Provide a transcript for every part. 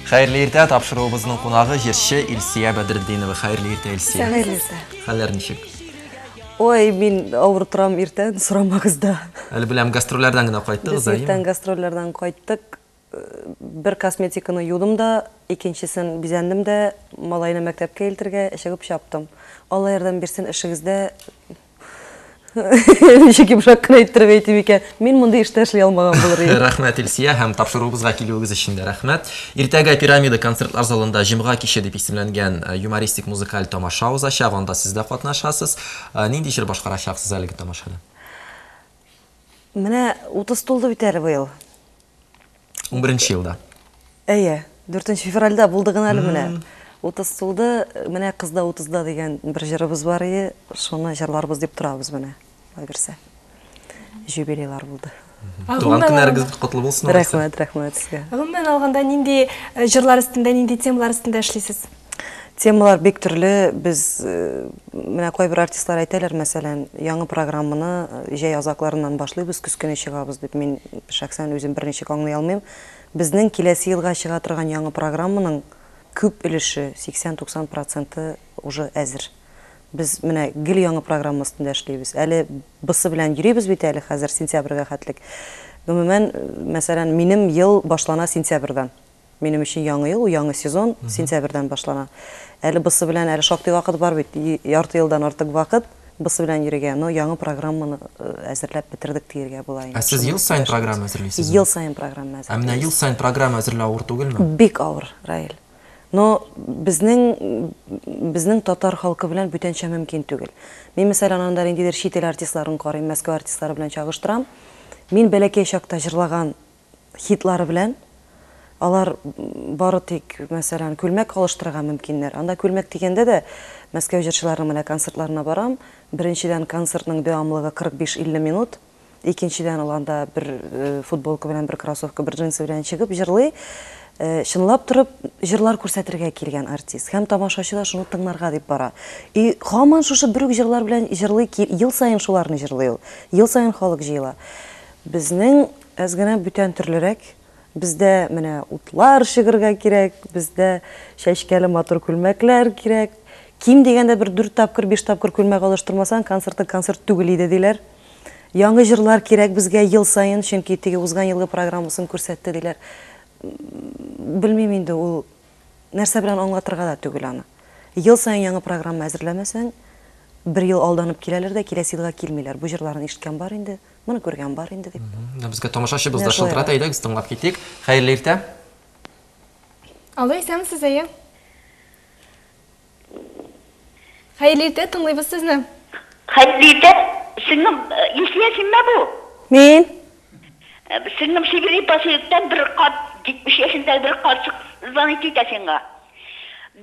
Хәерле иртә, тапшыруыбызның кунагы җырчы Илсия Бәдретдинова. Хәерле иртә, Илсия. Хәерле иртә. Хәлләр ничек? Ой, мин авыр торам иртән, сорамагыз да. Әле беләм, гастрольләрдән генә кайттыгыз, Без иртән гастрольләрдән кайттык. Бер косметиканы юдым да, икенчесен бизәндем дә, малайны мәктәпкә илтергә чыгып чаптым. Алла ярдәм бирсен, эшегездә Ничек йомшак кына иттереп әйтим икән? Мин мондый эштә эшли алмаган булыр идем. Рәхмәт, Илсия, һәм тапшыруыбызга килүегез өчен дә рәхмәт. Иртәгә Пирамида концертлар залында Җомга киче дип исемләнгән э, юмористик музыкаль тамаша узачак. Анда сез дә катнашасыз. Э, нинди җыр башкарачаксыз әлеге тамашада? Менә 30 тулды бит әле быел. 11 елда. Әйе, 4 февральдә булды гына әле менә. 30 тулды, менә кызда 30-да дигән бер җырыбыз бар иде, шуны җырларбыз дип торабыз менә. Алла бирсә. Юбилейлар булды. Туган көннәрегез котлы булсын. Рәхмәт, рәхмәт сезгә. Гомумән алганда нинди э, җырлар өстендә, нинди темалар өстендә эшлисез? Темалар бик төрле. Без э, менә кайбер артистлар әйтәләр, мәсәлән, яңа программаны э, җәй азакларыннан башлыйбыз, көз көне чыгабыз дип. Мин шәхсән үзем берничек аңлый алмыйм. Безнең киләсе елга чыга торган яңа программаның күп өлеше, 80-90 проценты уже әзер. Без менә гел яңа программа өстендә эшлибез. Әле бысы белән йөрибез бит әле хәзер сентябрьгә хәтлек. Гомумән, мәсәлән, минем ел башлана сентябрьдән. Минем өчен яңа ел, ул яңа сезон сентябрьдән башлана. Әле бысы белән әле шактый вакыт бар бит, ярты елдан артык вакыт бысы белән йөрергә, но яңа программаны әзерләп бетердек диергә була инде. Ә сез ел саен программа әзерлисезме? Ел саен программа әзерлибез. Ә менә ел саен программа әзерләү авыр түгелме? Бик авыр, Раил. Но безнең безнең татар халкы белән бүтәнчә мөмкин түгел. Мин, мәсәлән, анда ниндидер чит ил артистларын карыйм, Мәскәү артистлары белән чагыштырам. Мин бәләкәй чакта җырлаган хитлары белән. Алар бары тик, мәсәлән, күлмәк алыштырырга мөмкиннәр. Анда күлмәк дигәндә дә, Мәскәү җырчыларының менә концертларына барам. Беренчедән, концертның дәвамлыгы 45-50 минут. Икенчедән, ул анда бер футболка белән, бер кроссовка, бер джинсы белән чыгып җырлый. Чынлап торып, җырлар күрсәтергә килгән артист. Һәм тамашачы да шуны тыңларга дип бара. И һаман шушы бер үк җырлар белән җырлый, ел саен шуларны җырлый ул. Ел саен халык җыела. Безнең әз генә бүтән төрлерәк. Бездә менә утлар чыгырга кирәк, бездә чәчкәле матур күлмәкләр кирәк. Ким дигәндә бер дүрт тапкыр, биш тапкыр күлмәк алыштырмасаң, концертың концерт түгел иде, диләр. Яңа җырлар кирәк безгә ел саен, чөнки теге узган елгы программасын күрсәтте, диләр. Белмим инде, ул нәрсә белән аңлатырга да түгел аны. Ел саен яңа программа әзерләмәсәң, бер ел алданып киләләр дә, киләсе елга килмиләр. Бу җырларны ишеткән бар инде. Моны күргән бар инде дип. Менә безгә тамашачыбыз да шылтырата, әйдәгез тыңлап китик. Хәерле иртә. Алло, исәнмесез, әйе. Хәерле иртә, тыңлыйбыз сезне. Хәерле иртә, сеңлем, Илсөя синме бу? Мин. Сеңлем, Сибири поселоктан бер карт, 70 яшендәге бер карчык звонить итә сиңа.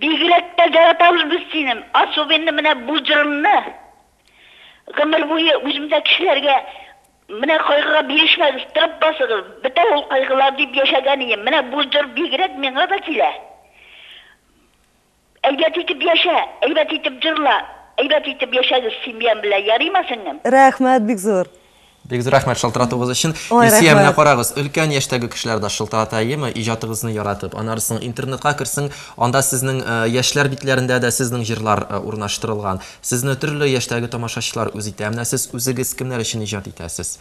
Бигрәк тә яратабыз без сине, особенно менә бу җырыңны. Гомер буе үзем дә кешеләргә, Менә кайгыга бирешмәгез, торып басыгыз, бетә ул кайгылар, дип яшәгән идем. Менә бу җыр бигрәк миңа да килә. Әйбәт итеп яшә, әйбәт итеп җырла, әйбәт итеп яшәгез семьяң белән, ярыймы, сеңлем? Рәхмәт бик зур. Бик зур рәхмәт шалтыратуыгыз өчен. Ой, Илсөя, менә рәхмәт. карагыз, өлкән яшьтәге кешеләр дә шылтырата, әйеме, иҗатыгызны яратып. Аннары соң интернетка керсең, анда сезнең э, яшьләр битләрендә дә сезнең җырлар э, урнаштырылган. Сезне төрле яшьтәге тамашачылар үз итә. Ә менә сез үзегез кемнәр өчен иҗат итәсез?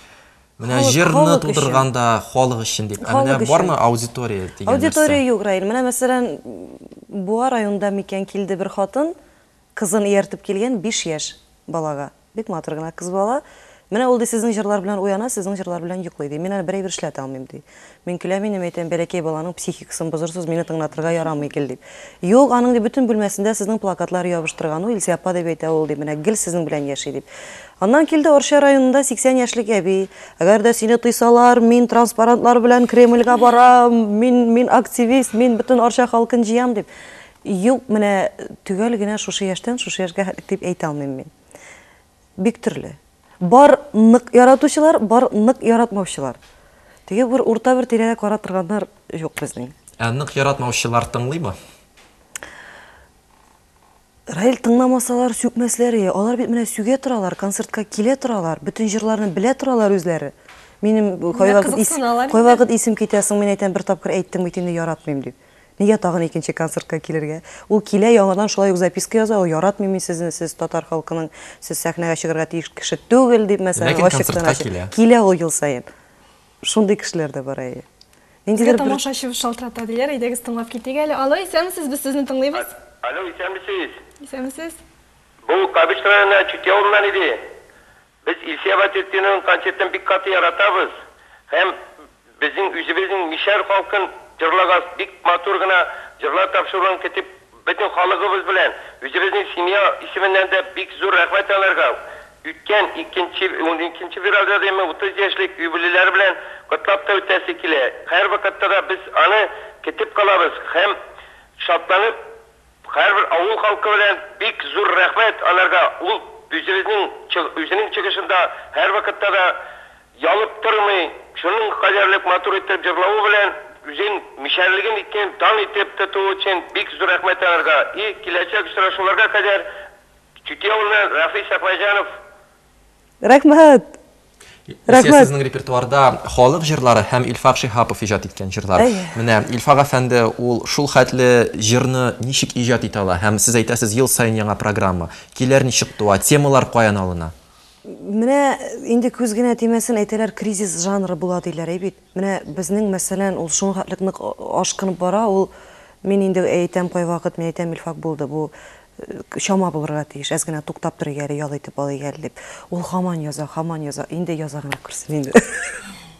Менә Халык, җырны халык өчен. тудырганда халык өчен дип. Ә менә Халык өчен. бармы аудитория дигән нәрсә? Аудитория юк, Раил. Менә мәсәлән, Буа районында микән килде бер хатын, кызын ияртеп килгән 5 яшь балага. Бик матур гына кыз бала. Менә ул, ди, сезнең җырлар белән уяна, сезнең җырлар белән йоклый, ди. Мин аны бер әйбер эшләтә алмыйм, ди. Мин көләм инде, әйтәм, бәләкәй баланың психикасын бозырсыз, мине тыңлатырга ярамый гел, дип. Юк, аның, ди, бөтен бүлмәсендә сезнең плакатлар ябыштырган. Ул Илсөя апа дип әйтә ул, ди, менә гел сезнең белән яши, дип. Аннан килде Арча районында 80 яшьлек әби. Әгәр дә сине тыйсалар, мин транспарантлар белән Кремльгә барам, мин, мин активист, мин бөтен Арча халкын җыям, дип. Юк, менә төгәл генә шушы яшьтән шушы яшькә хәтлек дип әйтә алмыйм мин. Бик төрле. Бар нык яратучылар, бар нык яратмаучылар. Теге бер урта бер тирәдә кара торганнар юк безнең. Ә нык яратмаучылар тыңлыймы? Раил, тыңламасалар, сүкмәсләр ие. Алар бит менә сүгә торалар, концертка килә торалар, бөтен җырларны белә торалар үзләре. Минем кайвакыт ис, кызыксыналар инде. кайвакыт исем китә, соң мин әйтәм, бер тапкыр әйттең бит инде, яратмыйм дип. Нигә тагын икенче концертка килергә? Ул килә, яңадан шулай ук записка яза, ул яратмыйм мин сезне, сез татар халкының, сез сәхнәгә чыгарга тиеш кеше түгел, дип, мәсәлән, Ләкин концертка ачыктан-ачык. килә. Килә ул ел саен. Шундый кешеләр дә бар, әйе. Безгә Ниндидер бер тамашачыбыз шалтырата диләр, әйдәгез тыңлап китик әле. Алло, исәнмесез, без сезне тыңлыйбыз. Алло, исәнмесез. Исәнмесез. Бу Кайбыч районы Чүти авылыннан иде. Без Илсөя Бәдретдинованың концертын бик каты яратабыз һәм безнең үзебезнең мишәр халкын җырлагач, бик матур гына җырлар тапшыруын көтеп, бөтен халыгыбыз белән, үзебезнең семья исеменнән дә бик зур рәхмәт аларга. Үткән икенче, уникенче февральдә дими, 30 яшьлек юбилейлары белән котлап та үтәсе килә. Һәрвакытта да без аны көтеп калабыз һәм шатланып Һәрбер авыл халкы белән бик зур рәхмәт аларга, ул үзебезнең үзенең чыгышында һәрвакытта да ялып тормый, шуның кадәрлек матур итеп җырлавы белән үзен мишәрлеген иткән дан итеп тотуы өчен бик зур рәхмәт аларга. И киләчәк очрашуларга кадәр Чүти авылыннан Рафис Әхмәтҗанов. Рәхмәт! Илсөя, Рәхмәт! сезнең репертуарда халык җырлары һәм Илфак Шиһапов иҗат иткән җырлар. Әйе. Менә Илфак әфәнде ул шул хәтле җырны ничек иҗат итә ала? Һәм сез әйтәсез, ел саен яңа программа. Көйләр ничек туа? Темалар каян алына? Менә инде күз генә тимәсен, әйтәләр, кризис жанры була диләр, әй бит. Менә безнең, мәсәлән, ул шуның хәтлек нык ашкынып бара, ул мин инде әйтәм кайвакыт, мин әйтәм, Илфак, булды, бу чама булырга тиеш, әз генә туктап торыйк әле, ял итеп алыйк әле дип. Ул һаман яза, һаман яза, инде яза гына күрсен инде.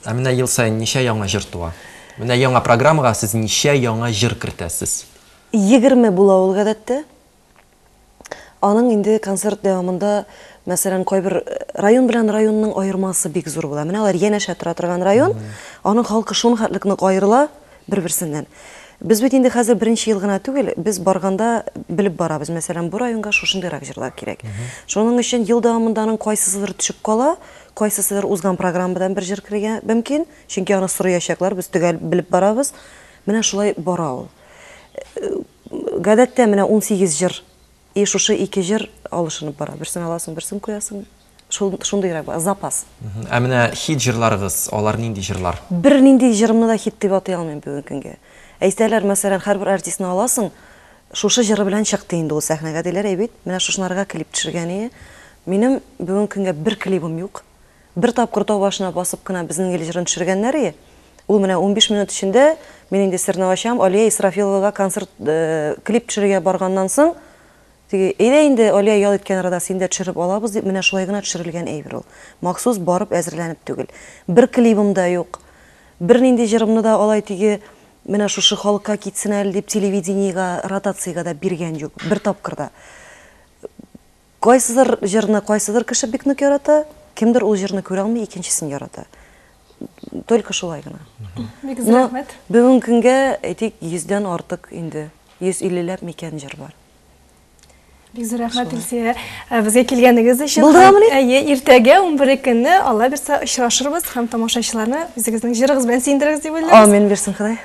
Ә менә ел саен ничә яңа җыр туа? Менә яңа программага сез ничә яңа җыр кертәсез? 20 була ул гадәттә. Аның инде концерт дәвамында, мәсәлән, кайбер район белән районның аермасы бик зур була. Менә алар янәшә тора торган район, аның халкы шуның хәтлек нык аерыла бер-берсеннән. Без бит инде хәзер беренче ел гына түгел, без барганда белеп барабыз. Мәсәлән, бу районга шушындыйрак җырлар кирәк. Шуның өчен ел дәвамында аның кайсысыдыр төшеп кала, кайсысыдыр узган программадан бер җыр керергә мөмкин, чөнки аны сорыячаклар, без төгәл белеп барабыз. Менә шулай бара ул. Гадәттә менә 18 җыр. И шушы ике җыр алышынып бара. Берсен аласың, берсен куясың. Шул шундыйрак бар, запас. Ә менә хит җырларыгыз, алар нинди җырлар? Бернинди җырымны да хит дип атый алмыйм бүгенге көнгә. Әйтәләр, мәсәлән, һәрбер артистны аласың, шушы җыры белән чыкты инде ул сәхнәгә диләр, әй бит, менә шушынарга клип төшергән ие. Минем бүгенге көнгә бер клибым юк. Бер тапкыр тау башына басып кына Безнең ил җырын төшергәннәр ие. Ул менә 15 минут эчендә, мин инде серне ачам, Алия Исрафиловага концерт, клип төшерергә барганнан соң, Теге, әйдә инде, Алия ял иткән арада син дә төшереп алабыз дип, менә шулай гына төшерелгән әйбер ул. Махсус барып әзерләнеп түгел. Бер клибым да юк. Бернинди җырымны да алай теге, менә шушы халыкка китсен әле дип телевидениегә, ротациягә дә биргән юк. Бер тапкыр да. Кайсыдыр җырны кайсыдыр кеше бик нык ярата, кемдер ул җырны күрә алмый, икенчесен ярата. Только шулай гына. Бик зур рәхмәт. Бүгенге көнгә, әйтик, йөздән артык инде, 150 ләп микән җыр бар. Бик зур рәхмәт, Илсөя, безгә килгәнегез өчен. Булдырамыни? Әйе, иртәгә 11 көнне, Алла бирсә, очрашырбыз һәм тамашачыларны үзегезнең җырыгыз белән сөендерегез дип уйлыйбыз. Амин бирсен Ходай.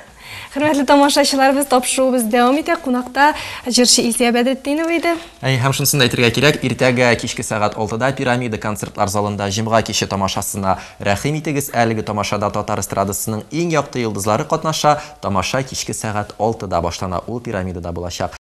Хөрмәтле тамашачылар, без тапшыруыбыз дәвам итә. Кунакта җырчы Илсөя Бәдретдинова иде. Әйе, һәм шунысын да әйтергә кирәк, иртәгә кичке сәгать 6-да Пирамида концертлар залында җомга киче тамашасына рәхим итегез. Әлеге тамашада татар эстрадасының иң якты йолдызлары катнаша. Тамаша кичке сәгать 6-да башлана, ул Пирамидада булачак.